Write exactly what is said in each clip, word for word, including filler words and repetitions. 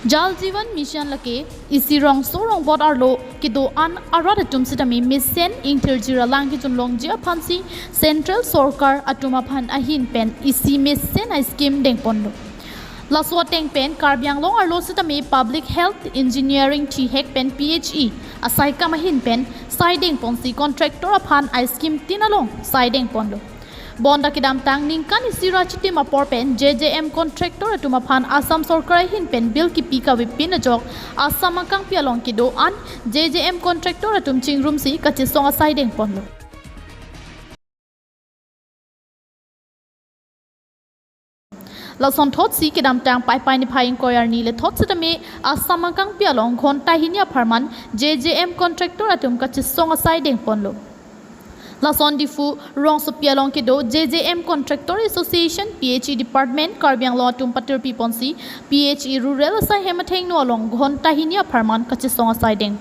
Jal Jeevan Mission lake isi rongso rongbot arlo kedo-an arat atum sitame mesen ingthirjir alang kejun longji aphansi Central Sorkar atum aphan ahin pen isi mesen a-scheme dengponlo. Laso ateng pen Karbi Anglong arlo sitame Public Health Engineering thihek pen P H E asai kam ahin pen sai dengponsi contractor aphan a-scheme tin along sai dengponlo. Bonta kedamtang ningkan isi ra chitim apor pen J J M contractor atum aphan Assam Sorkar ahin pen bill kipi kavepin ajok Assam akangpi along kedo-an J J M contractor atum chingrumsi kachesong asai dengponlo. Lason thotsi kedamtang Paipai niphai ingkoi arni le thot sitame Assam akangpi along ghonta hini apharman J J M contractor atum kachesong asai dengponlo. Lason Diphu rongsopi along kedo J J M Contractor Association, P H E Department, Karbi Anglong atum patirpiponsi P H E Rural asai hem athengno along ghonta hini apharman kachesong asai deng.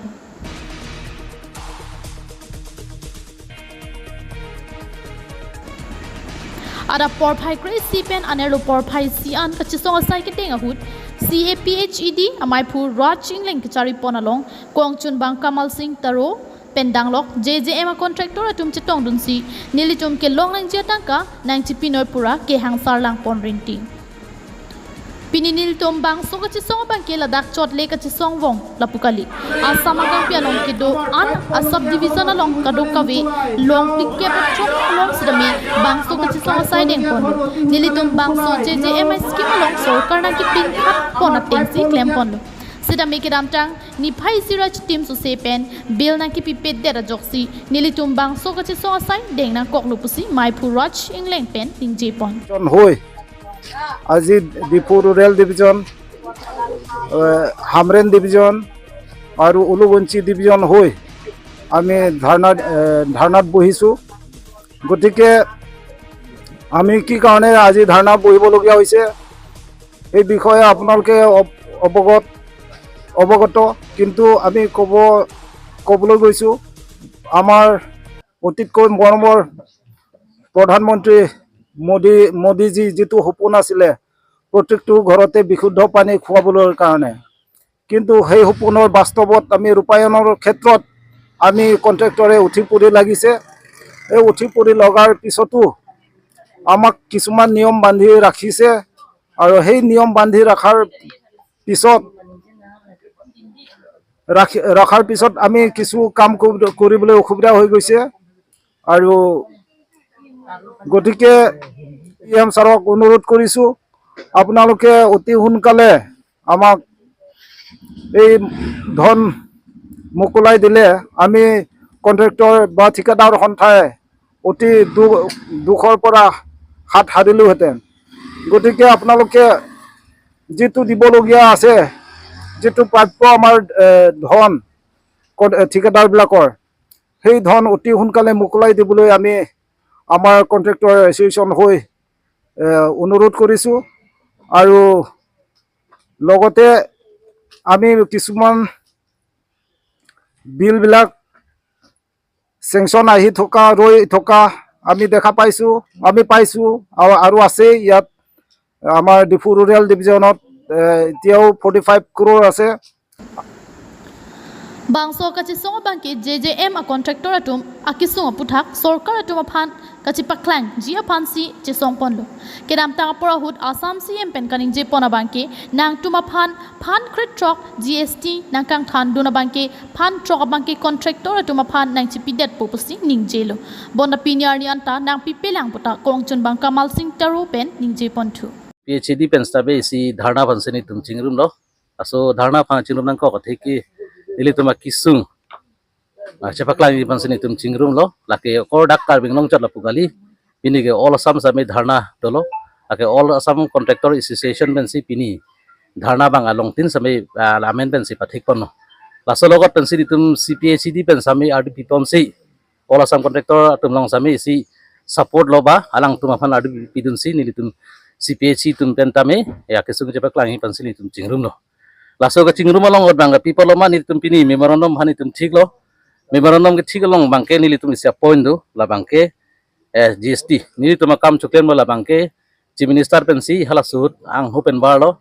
Adap porphai kre-isi pen anerlo porphai isi an kachesong asai kedeng ahut C A P H E D amaiphu Raj Engleng kecharipon along kongchunbang Kamal Singh Taro pen danglok J J M a contractor atum chetongdunsi nelitum kelong nangji atangka nangchipinoi pura kehangsar langpon rinti. Pini nelitum bangso kachesong abangke ladak chotle kachesong vong lapu kali. Assam akangpi along kedo-an a-subdivision along kadokave longplikep chok along sitame bangso kachesong asai dengponlo. Nelitum bangso J J M a scheme along sorkar nangkepinkhapon atengsi klemponlo. Sitame kedamtang niphai isi ra chitim sose pen bill nangkipipedet ajoksi nelitum bangso kachesong asai deng nangkoklo pusi maiphu Raj Engleng pen ningjepon. Jon hoi. আজি Diphu rural division, এ, হামৰেণ ডিভিজন আৰু উলুবঞ্চি ডিভিজন হৈ আমি ধৰ্ণা, এ, ধৰ্ণাত বহিছোঁ। গতিকে আমি কি কাৰণে আজি ধৰ্ণা বহিবলগীয়া হৈছে, সেই বিষয়ে আপোনালোকে অৱ-, অৱগত, অৱগত। কিন্তু আমি ক'ব, ক'বলৈ গৈছোঁ, আমাৰ অতিতকৈ মৰমৰ প্ৰধানমন্ত্ৰী মোদী, মোদীজী যিটো সপোন আছিলে, প্ৰত্যেকটো ঘৰতে বিশুদ্ধ পানী খুৱাবলৈ কাৰণে, কিন্তু সেই সপোনৰ বাস্তৱত আমি ৰূপায়ণৰ ক্ষেত্ৰত আমি কণ্ট্ৰেক্টৰে উঠি পৰি লাগিছে। এই উঠি পৰি লগাৰ পিছতো আমাক কিছুমান নিয়ম বান্ধি ৰাখিছে আৰু সেই নিয়ম বান্ধি ৰখাৰ পিছত, ৰাখি, ৰখাৰ পিছত আমি কিছু কাম কৰিব-, কৰিবলৈ অসুবিধা হৈ গৈছে। আৰু গতিকে ই এম ছাৰক অনুৰোধ কৰিছোঁ, আপোনালোকে অতি সোনকালে আমাক এই ধন মোকলাই দিলে আমি কণ্ট্ৰেক্টৰ বা ঠিকাদাৰ সন্থাই অতি দু-, দুখৰ পৰা হাত সাৰিলোহেঁতেন। গতিকে আপোনালোকে যিটো দিবলগীয়া আছে, যিটো প্ৰাপ্য আমাৰ, এ, ধন কন-, এ, ঠিকাদাৰবিলাকৰ, সেই ধন অতি সোনকালে মোকলাই দিবলৈ আমি আমাৰ কণ্ট্ৰেক্টৰ এছ'চিয়েশ্যন হৈ, এ, অনুৰোধ কৰিছোঁ। আৰু লগতে আমি কিছুমান বিলবিলাক চেংচন আহি থকা, ৰৈ থকা আমি দেখা পাইছোঁ, আমি পাইছোঁ আৰু, আৰু আছেই ইয়াত আমাৰ ডিফু ৰুৰেল ডিভিজনত, এ, এতিয়াও ফৰ্টি ফাইভ ক্ৰ'ৰ আছে। Bangso kachesong abangke J J M a contractor atum akesung aputhak sorkar atum aphan kachepaklangji aphansi chesongponlo. Kedamtang apor ahut Assam C M pen kaningjepon abangke nangtum aphan phan krethrok G S T nangkangthandun abangke phan throk abangke contractor atum aphan nangchipidetpo pusi ningjelo. Bonta pini arni anta nangpipelang puta kongchunbang Kamal Singh Taro pen ningjeponthu. P H E D pen sitame isi dharna aphansi netum chingrumlo. Laso dharna aphan chingrum nangkok athe ke nelitum akesung, ah, chepaklangji aphansi netum chingrumlo. Lake okor dak Karbi Anglong chot lapu kali. Pini ke All Assam sitame dharna dolo. Lake All Assam Contractor Association pensi pini dharna abang along tin sitame, ah, lamen pensi pathikponlo. Laso logot pensi netum C P H E D pen sitame ardi piponsi All Assam Contractor atum along sitame isi support lo ba alangtum aphan ardi pidunsi nelitum C P H E atum pen tame ya kesung chepaklangji aphansi netum chingrumlo. Laso kachingrum along abang pipoloma netum pini memorandum aphan netum thiklo. Memorandum kethik along abangke nelitum isi a-point do, labangke, eh, G S T. Nelitum akam choklemlo labangke Chief Minister pensi halaso ahut angho pen barlo,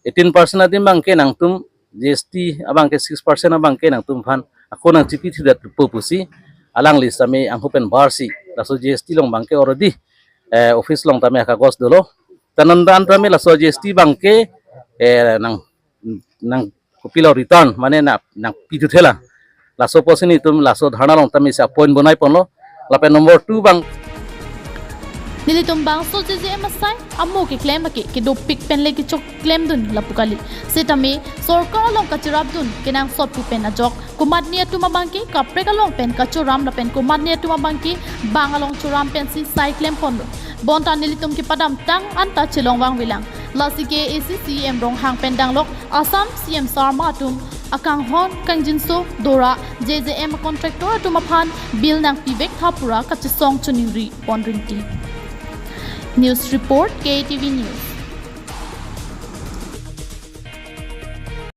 eighteen percent adim abangke nangtum G S T abangke six percent abangke nangtumphan ako nangchipi thudet pu pusi alangli sitame angho pen barsi laso G S T along abangke already, eh, office along tame akagos dolo. Ta non dan tame laso G S T abangke, eh, nang nang kopilo return mane na nangpi thuthela. Laso pusi nelitum laso dharna along tame isi a-point bonai ponlo. Lapen number two abang, nelitum bangso J J M asai amo keklem ake kedopik pen le kechoklem dun lapu kali. Sitame sorkar along kachirap dun kenangsot pu pen ajok komatne atum abangke kaprek along pen kachoram lapen komatne atum abangke bang along choram pensi sai klem ponlo. Bonta nelitum kepadamtang anta chelong vangvelang. Lasi ke A C C M Ronghang pen danglok Assam C M Sarma atum akanghon kangjinso dora J J M contractor atum aphan bill nangpivek tha pura kachesong choningri pon rinti. News report, K T V News.